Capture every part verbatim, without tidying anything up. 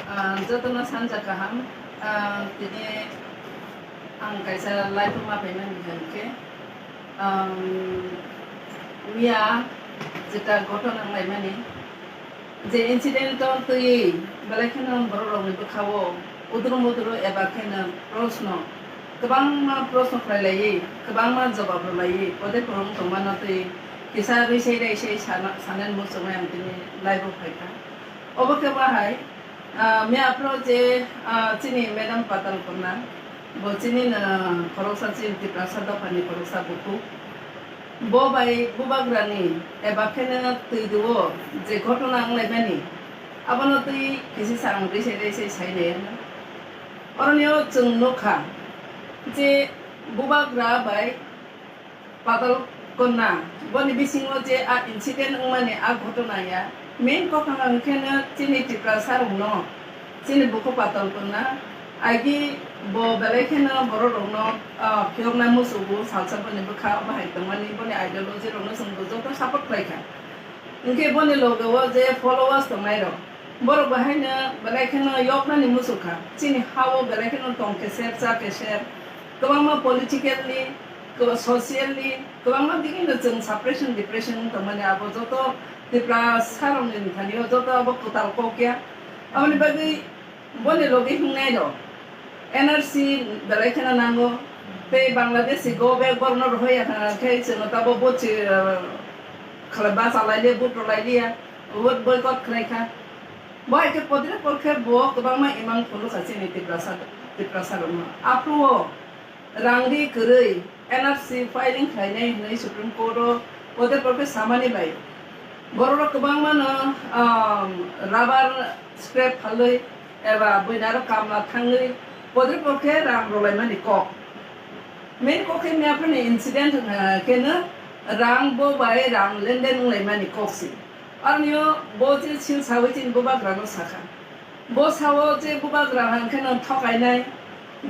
Ah, jotono sanja kaham. Ah, tini ang kaisa live-o ma phaimani hwnkhe, um, miya jeta ghotona wnglaimani, je incident-o twi belai kheno borok rokni bwkha-o udru mudru eba kheno proshno, kwbangma proshno khlai laiwi, kwbangma jobab rw laiwi, ode kwrwng tongmano twi kisa rwisai raisai sana, sanani muchungwi ang tini live-o phaikha. Obo khe bahai, ah, miya aphuru je, ah, chini Madam Patal Kanya, bo chini no khoroksa chini Tiprasa dophani khoroksa bukhuk. Bo bai bubagrani eba kheno twi duo je ghotona wnglaimani, abono twi kisi sa ang rwisai rwisai sainai ano. Oroni o chwng nukha je bubagra bai Patal Kanya, boni bisingo je a incident wngmani a ghotona ya, main kokang hwnkhe no chini Tiprasa rokno, chini bukhuk Patal Kanya, agi bo belai kheno borok rokno, ah, phiyoknai musugo, salsa boni bwkha bahai tongmani, boni ideology rokno chwng bo joto support khlai kha. Hwnkhe boni loge o je followers tongnai rok, borok bo haino belai kheno yoknani muchukha. Chini ha-o belai kheno tong keser, cha keser, kwbangma politically, kwba-, socially, kwbangma digino chwng suppression, depression wng tongmani abo joto Tiprasa rokni thani o joto abo kwtal kok ya. Aboni bagwi Boni logi hwngnai rok N R C belai kheno nango, tei Bangladeshi go back borokno rohorya kha khe chwngno tabo bo chi, ah, khlai bachalai liya, vote rwlai liya, vote boycott khlai kha. Bo hai khe podre por khe bo kwbangma imang phunukha chini Tiprasa, Tiprasa rokno. Aphuru o rang ri kwrwi N R C filing khlainai hwnwi Supreme Court o podre por khe samani bai. Borok rok kwbangma no, um, rubber scrap phalwi eba buini aro kamla thangwi podre por khe rang rwlaimani kok. Main kok khe miyaphani incident wngkha kheno rang bo bai rang lenden wnglaimani kok se. Aroni o bo je sil sawi chini bubagra no sakha. Bo sao je bubagra hwnkheno thokainai,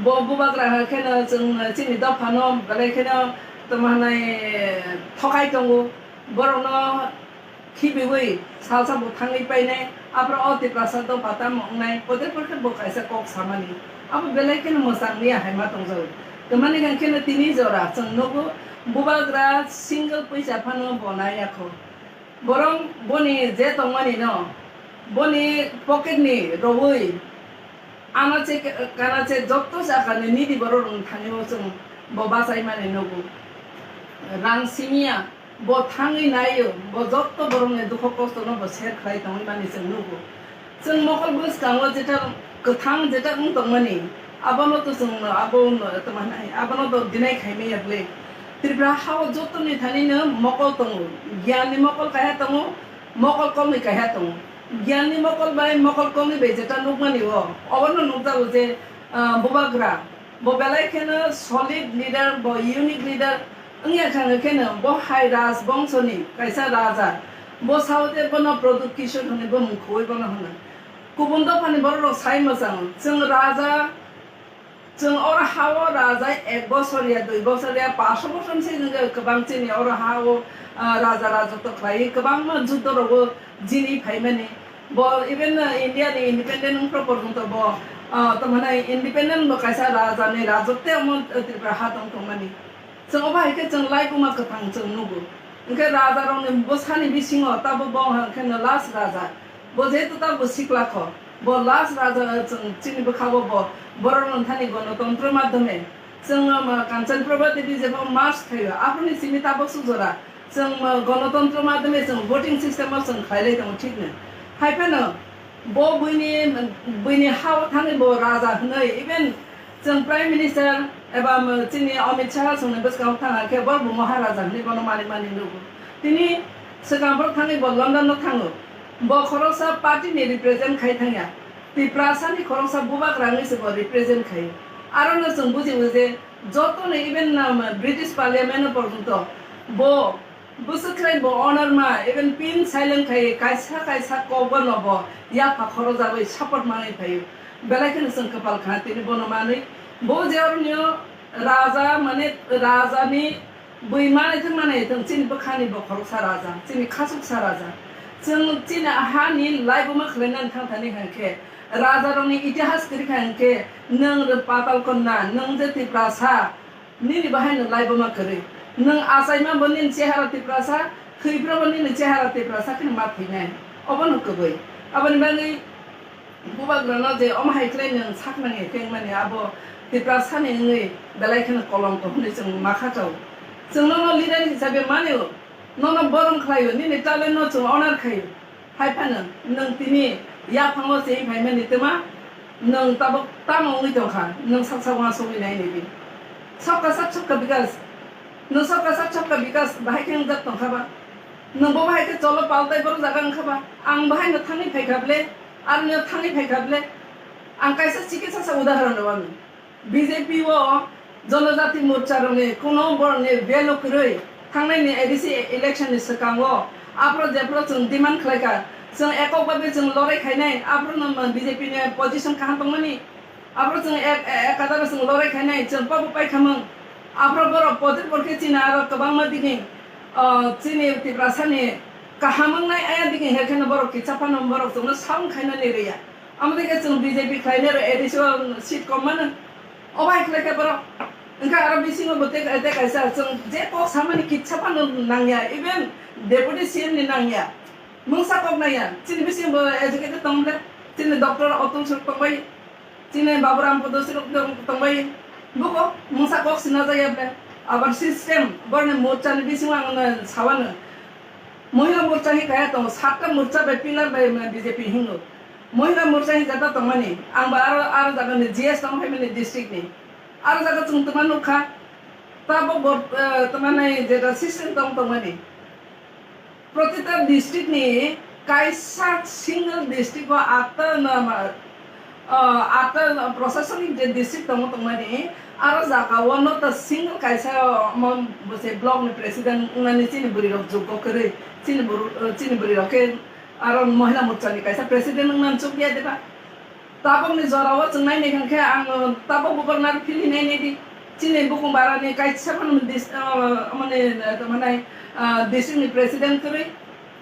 bo bubagra hwnkheno chwng chini dophano belai kheno tamo hwnai thokai tongo. Borokno khibiwi salsa bo thangwi painai, aphuru o Tiprasa dopha tamo wngnai, podre por khe bo kaisa kok samani. Abo belai kheno mwchang miya hai ma tongjago. Twmani hwnkheno tini jora chwng nugo, bubagra single poisa phano bo naiya kho. Borok boni je tongmani no, boni pocket ni rowui, anache kanache jotto jaga ni nidi borok rok thani o chwng bo bachai mani nugo. Rang simiya, bo thangwi naio, bo jotto borok ni dukho kosto no bo share khlai tongwi mani chwng nugo. Chwng mokol bwskango jeta kwthang jeta wng tongmani, abono to chwng no, abo no, tamo hwnai, abono to deny khai manya bwle. Tripura ha-o joto ni thani no mokol tongo, giyan ni mokol kaiha tongo, mokol kok ni kaiha tongo. Giyan ni mokol bai mokol kok ni bai jeta nukmani o, obo no nukjago je, ah, bubagra, bo belai kheno solid leader, bo unique leader wngya kha, hwnkheno bo hai raj bongso ni kaisa raja, bo sao je bono Pradyut Kishore hwnwi bo mung khoi bono hwno. Kubun dophani borok rok sai mwchang, chwng raja, chwng oro ha-o raja ek bosor ya, dui bosor ya, paanch bosor se kwbang chini oro ha-o, ah, raja rajotw khlai, kwbangma juddo rogo jini phaimani. Bo even, ah, India ni independent wngphru porjonto bo, ah, tamo hwnai independent bo kaisa raja ni rajotw omo Tripura ha tong tongmani. Chwng obo hai khe chwng lai kuma kwthang chwng nugo. Hwnkhe raja rokni bwsani bisingo tabuk bo hwnkhe no last raja. Bo jehetu tabuk sikla kho, bo last raja chwng chini bwkha-o bo borok rok thani gonotontro madhyome chwng, um, Kanchan Prabha Devi jebo march khaio, aphuruni simi tabuk sujora chwng, um, gonotontro madhyome chwng voting system o chwng khlai lai tongo, thik no. Hai phano bo buini, buini ha-o thangwi bo raja hwnwi, even chwng Prime Minister eba, um, chini Amit Shah chwngni bwskango thang khe bo bo Maharaja hwnwi bono mani mani nugo. Tini swkang borok thangwi bo London no thango. Bo khoroksa party ni represent khai thangya. Tiprasa ni khoroksa bubagra wngwi se bo represent khai. Aro no chwng bujigo je joto no even, um, British Parliament no porjonto bo Bwswk khlai bo honor ma, even pin silent khai kaisa kaisa kok bono bo yapha khorojagwi support manwi phaio. Belai kheno chwng kwpal kha tini bono manwi. Bo je oroni o raja, mane raja ni bwi manwi thwng manwi thwng, chini bwkhani bo khoroksa raja, chini khachuksa raja. Chwng chini hani life o ma khlainani thang thani hwnkhe Rajarokni itihas kwrwi kha hwnkhe, nwng rw patal konna, nwng je Tiprasa, nini bahai no laibuma kwrwi. Nwng achaima bo nini chehara Tiprasa, thwipra bo nini chehara Tiprasa kheno ma thwinai. Obono kwbwi. Aboni bagwi bubagrano je omo hai khlai nwng sak nang ya khe wngmani abo Tiprasani wngwi belai kheno kolongko hwnwi chwng ma kha chao. Chwng nono leader hisabe mani o, nono borom khlai o, nini talent no chwng honor khai o. Hai phano nwng tini yaphango chengwi phaimani twma, nwng tabuk tamo wngwi tongkha, nwng sak sak uansugwi nai nini. Sabka sath sabka bikas, nwng sabka sath sabka bikas bahai khe wngjak tongkha ba? Nwng bo bahai khe cholo paltai borok jaga wngkha ba? Ang bahai no thangwi phaikha ble, aroni thangwi phaikha ble. Ang kaisa chikitsa sa udahoron rwmani. B J P o Janajati Morcha rokni kuno borokni value kwrwi. Thangnaini A D C election ni swkango aphro jephru chwng demand khlaikha, chwng ekok babe chwng lorai khainai, aphro no B J P ni position kaham tongmani, aphro chwng ek, ek kadaro chwng lorai khainai, chwng pobo paikhamung. Aphro borok potir porkhe chini aro kwbangma dini, o, chini Tiprasani kaham wngnai aya dini hekheno borok kitsa phano borok chwngno sound khainani rwya. Amo dei khe chwng B J P khlainai rw A D C o seat kom mano. Obo hai khlai khe borok. Wngkha aro bisingo bo tei, tei kaisa chwng je kok samani kitsa phano nangya, even deputy C M ni nangya. Mungsa kok nangya. Chini bisingo bo educated tong ble, chini doctor Atul Sir tongbai, chini Baburam Podo Sir tong-, tongbai. Buko mungsa kok sina jaya ble. Abar system, borni morcha ni bisingo ang no sawano. Mohila morcha hi kaya tongo, satta morcha bai pillar bai B J P hingo. Mohila morcha hi jata tongmani, ang ba aro, aro jaga ni G S tong phaimani district ni. Aro jaga chwng twma nukha, tabok bo, eh, twma nai jeta system tong tongmani. Protita district ni kaisa single district o atta na ma, ah, atta prosasonik je district tongo tongmani, aro jaga o not a single kaisa omo bwse block ni president wngnani chini bwrwi rok jukgo kwrwi, chini bwrwi, chini bwrwi rok khe aro mohila morcha ni kaisa president wngnani chukya deba? Tabokni jorao chwng nainai hwnkhe ang tabok bubar nar philhi nainai di. Chini bukung barani kaisa phano dis-, ah, mane, ah, tongmani, ah, district ni president kwrwi,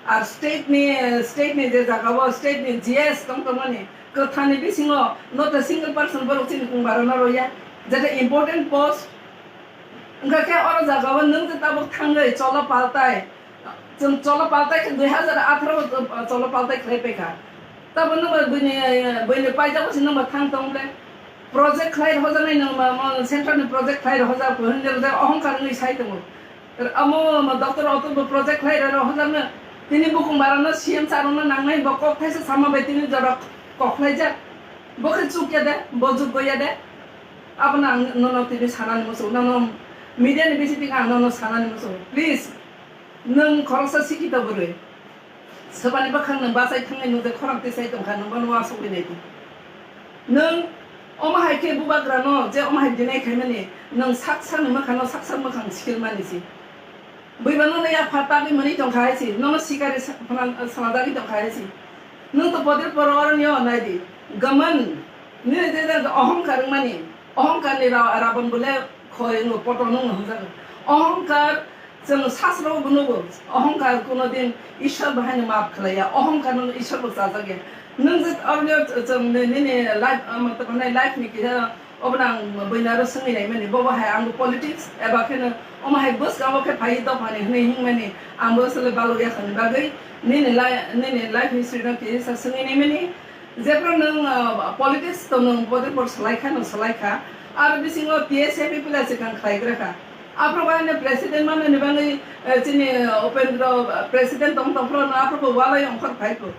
ar state ni, state ni je jaga o state ni G S tong tongmani, kwthani bisingo not a single person borok chini bukung barano roya, jeta important post. Wngkha khe oro jaga o nwng je tabok thangwi cholo paltai, chwng cholo paltai khe dui hazar atharo o cholo paltai khlai paikha. Tabo nwng bo buini, buini paijak o se nwng bo thang tong le. Project khlai rohorjaknai nwng bo, mo central ni project khlai rohorjak, hinwi rwjak, ohongkar wngwi sai tongo. Amo doctor Atul bo project khlai rohorjakno, tini bukung barano C M sir no nangnai, bo kok thaisa sama bai tini jora kok khlaijak. Bo khe chukya de, bo jukgo ya de. Abono ang nono tini sanani muchungo, nono media ni bising ang nono sanani muchungo. Please, nwng khoroksa sikito bwrwi. Swbani bwkhak nwng bachai thangnai, nwng je khorang tisai tongkha, nwng bono uansugwi nai di. Nwng omo hai khe bubagrano je omo hai deny khaimani, nwng sak sakni mwkhangno sak sak mwkhang sikilmani se. Buibano no yapha tagwi mwnwi tongkha hai se, nono sikari sa-, phana-, sanajagwi tongkha hai se. Nwng to podir poro oroni o nai di. Gaman, nini je je ohongkar wngmani, ohongkar ni ra-, rabon bole khoi wngo, poto nwng hwnjago. Ohongkar Chwng sasro bo nugo, ohongkar kuno din Ishwar bo haino maaf khlaiya, ohongkar no Ishwar bo chajakya. Nwng je oroni chwng ni-, nini life, um, tamo nai life ni kisa obo nang buina ro swngwi naimani, bobo hai ang politics eba kheno omo hai bwskango khe phai dophani hwnwi himani ang bo asle balokya khani bagwi nini li-, nini life history no kisa swngwi naimani. Jephru nwng, ah, politics to nwng body por salai kha, nwng salai kha. Aro bisingo T S F ni pila swkang khlai gra kha. Aphuru bai no president mano ni bagwi, eh, chini, eh, Upendra, eh, president tong tong phuru no aphuru bo walai ongkhor phai kho.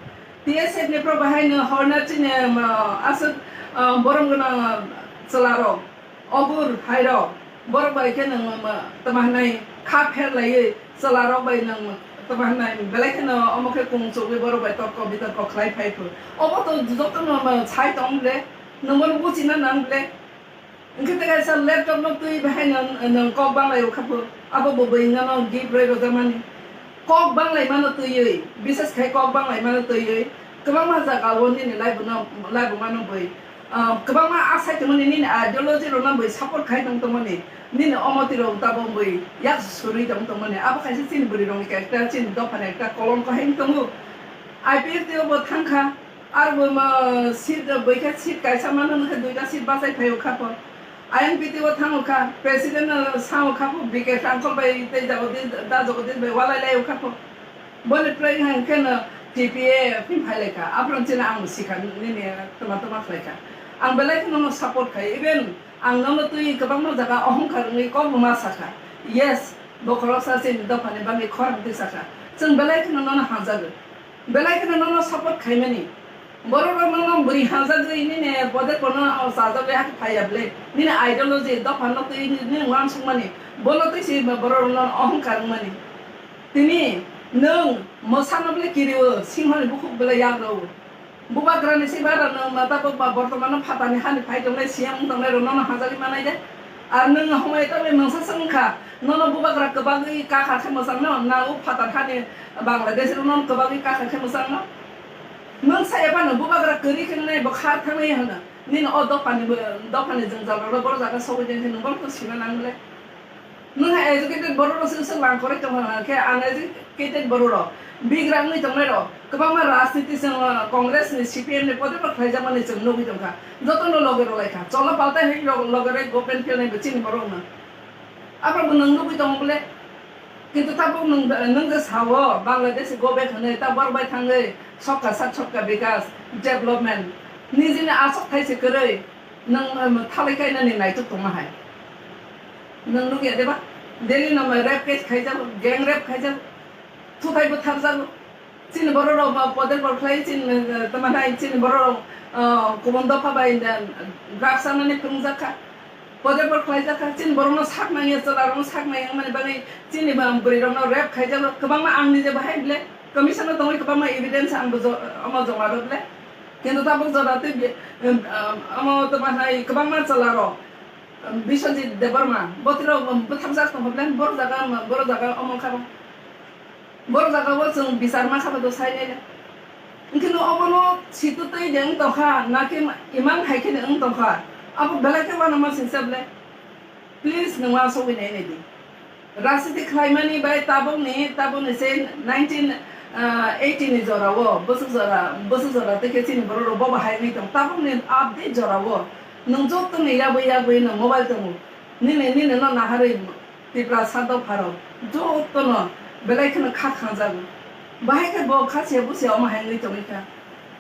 T S F ni phuru bahai no horna chini, um, aswk, ah, borom gwnang, ah, chwla rok. Obur hai rok, borok bai khe nwng, um, tamo hwnwi kha pher laiwi chwla rok bai nwng tamo hwnwi belai kheno omo khe kung chugwi borok bai torko bitorko khlai phai phu. Obo to joto no, um, sai tong ble, nwng bono buchina nang ble. Hwnkhe tei kaisa laptop no twi bahai no nwng kok bang lai o kha phu. Abo bo bwrwi no gift rwi rwjakmani. Kok bang lai mano twiwi, bises khai kok bang lai mano twiwi, kwbangma jaga o nini life no, life o mano bwi. Ah, kwbangma asai tongmani nini ideology rokno bwi support khai tong tongmani, nini omoti rok tabok bwi yak surwi tong tongmani, abo kaisa chini bwrwi rokni ekta, chini dophani ekta kolongko hai wng tongo. I P F T o bo thangkha, Arbo ma seat, boikha seat kaisa mano hwnkhe duita seat bachai phaio kha pho. I N P T o thango kha, president no sao kha pho, B K Sangkol bai tei Jagodis, da Jagodis bai walai laio kha pho. Boni prai hwnkhe no T P A phin phai lai kha. Aphuru chini ang sikha nini tama tama khlai kha. Ang belai kheno no support khai. Even ang nono twi kwbangma jaga ohongkar wngwi kok bo ma sakha. Yes, bokhorok sa chini dophani bagwi khorang twi sakha. Chwng belai kheno nono hamjago. Belai kheno nono support khaimani. Borok rok nono bwrwi hamjagwi nini bodek bono chajagwi hakhe phaiya ble. Nini ideology dopha no twi nini uansukmani. Bono twi se borok rok nono ohongkar wngmani. Tini nwng mwsano ble kirio, singhoni bukhuk ble yagrao. Bubagrani se bara nwng ma tabuk ba bortomano phatani hani phai tongnai, C M wng tongnai rok nono hamjagwi manai de. Ar nwng homoi tabuk nwngsa se wngkha, nono bubagra kwbagwi kakha khe mwchangno, na o phatar hani Bangladesh rok nono kwbagwi kakha khe mwchangno. Nwng sa ephano bubagra kwrwi khe nai bo khar thangwi hwno. Nini o dophani bo, dophani jwngjal rok boro jaga sogwi de khe nwng bono sina nang le. Nwng hai educated borok rok se swk lang kwrwi tong kha, hwnkhe uneducated borok rok, bigra wngwi tongnai rok, kwbangma rajniti chwng, uh, Congress ni, C P M ni, podebo khlaijakmani chwng nugwi tong kha. Jotono loge rw lai kha, cholo paltai hai rok loge rw government phelnai bo chini borok no. Abo bo nwng nugwi tongo bole. Kintu tabuk nwng, nwng je sao Bangladesh go back hwnwi, ta borok bai thangwi Sabka Saath Sabka Vikas, development, nijini aswk thai se kwrwi. Nwng, um, thalai kainani naituk tongma hai. Nwng nukya deba? Delhi no rape case khaijak, gang rape khaijak, thuthai butharjak. Chini borok rok ba podek rok khlai, chini, uh, tama nai chini borok rok, uh, kubun dopha bai, uh, drugs sanani phunukjak kha. Podek rok khlaijak kha, chini borok no sak nangya, chwla rok no sak nangya wngmani bagwi chini ba bwrwi rok no rape khaijak, kwbangma ang nije bahai ble commission no tongwi kwbangma evidence ang bo jo-, omo joma rw ble. Kintu tabuk jora tei bi-, um, um, omo tongma hai kwbangma chwla rok, um, Biswajit Debbarma, botwi rok, um, bwtharjak tongkha ble, boro jaga, um, boro jaga omo kha bo. Boro jaga bo chwng bichar ma kha bo do sai nai le. Hwnkhe no obono situ twi de wng tongkha, na khe imang hai khe de wng tongkha. Abo belai khe uanama singsa ble. Please, nwng uansugwi nai nai di. Rajniti khlaimani bai tabukni, tabukni se nineteen eighty ni jorao, bwswk jora, bwswk jora tei khe chini borok rok bobo hai wngwi tong. Tabukni update jorao nwng joto ni yagwi yagwi nwng mobile tongo. Nini, nini no naharwi Tiprasa dopharok jotono belai kheno kha khanjago. Bahai khe bo kha se busia omo hai wngwi tongwi kha.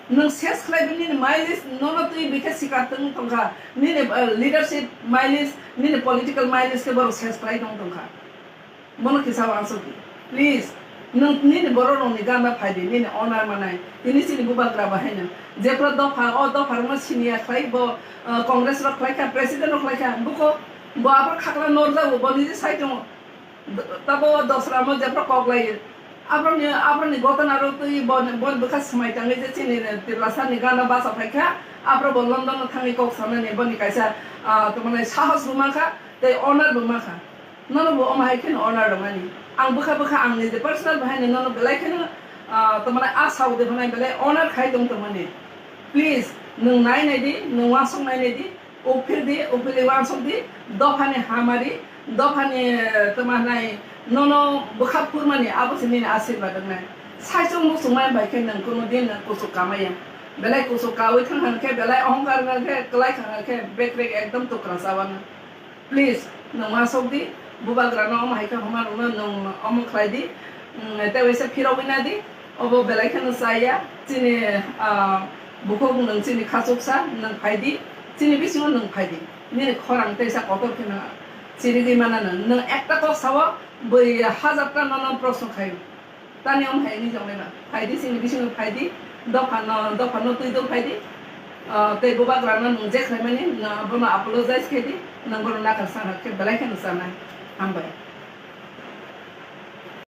Nwng ses khlai bini nini mileage nono twi bikhe sikar tong tongkha. Nini, uh, leadership mileage, nini political mileage khe borok ses khlai tong tongkha. Bono kisa uansuk di. Please, nwng nini borok rokni gana phai di, nini honor manai. Tini chini bubagra bahai no. Jephru dopha, o dopha rokno siniya khlai bo, uh, Congress rok khlai kha, president rok khlai kha. Buko, bo abo khakla norjago, bo niji sai tongo. Tabo dosra mo jephru kok lai. Abroni, abroni gotona rok twi bo, bo bwkha swmai tangwi je chini Tiprasa ni gana basa phai kha. Abro bo London no thangwi kok sanani boni kaisa, ah, tongmani sahos bo mankha, tei honor bo mankha. Nono bo omo hai kheno honor rwmani. Ang bwkha bwkha ang niji personal bahai no nono belai kheno, ah, tongmani a sao de phano belai honor khai tong tongmani. Please, nwng nai nai di, nwng uansuk nai nai di. Uphil di, uphilwi uansuk di, dophani hamari, dophani, eh, tama nai, nono bwkha phurmani, abo se nini asirwad wngnai. Saichung muchungmani bai khe nwng kuno din nwng kuchuk kamaya. Belai kuchuk kaui thang hang khe, belai ohongkar hang khe, kwlai thang hang khe, bekrek ekdom tukra chawana. Please, nwng uansuk di, bubagrano omo hai khe homa rwno nwng omo khlai di, mm, tei waisa phirogwi na di. Obo belai kheno chaya, chini, ah, bukhuk nwng chini khachuksa, nwng phai di, chini bisingo nwng phai di. Nini khorang teisa kotor kheno chirigwi mana nwng. Nwng ekta kok sao, bwrwi hajar ta nono proshno khaio. Tani omo hai wngwi tonglaima. Phai di, chini bisingo phai di, dophano, dophano twi do phai di. Ah, tei bubagrano nwng je khlaimani, nwng bono apologize khe di, nwng bono nakar sangar khe belai kheno chanai. Hambai.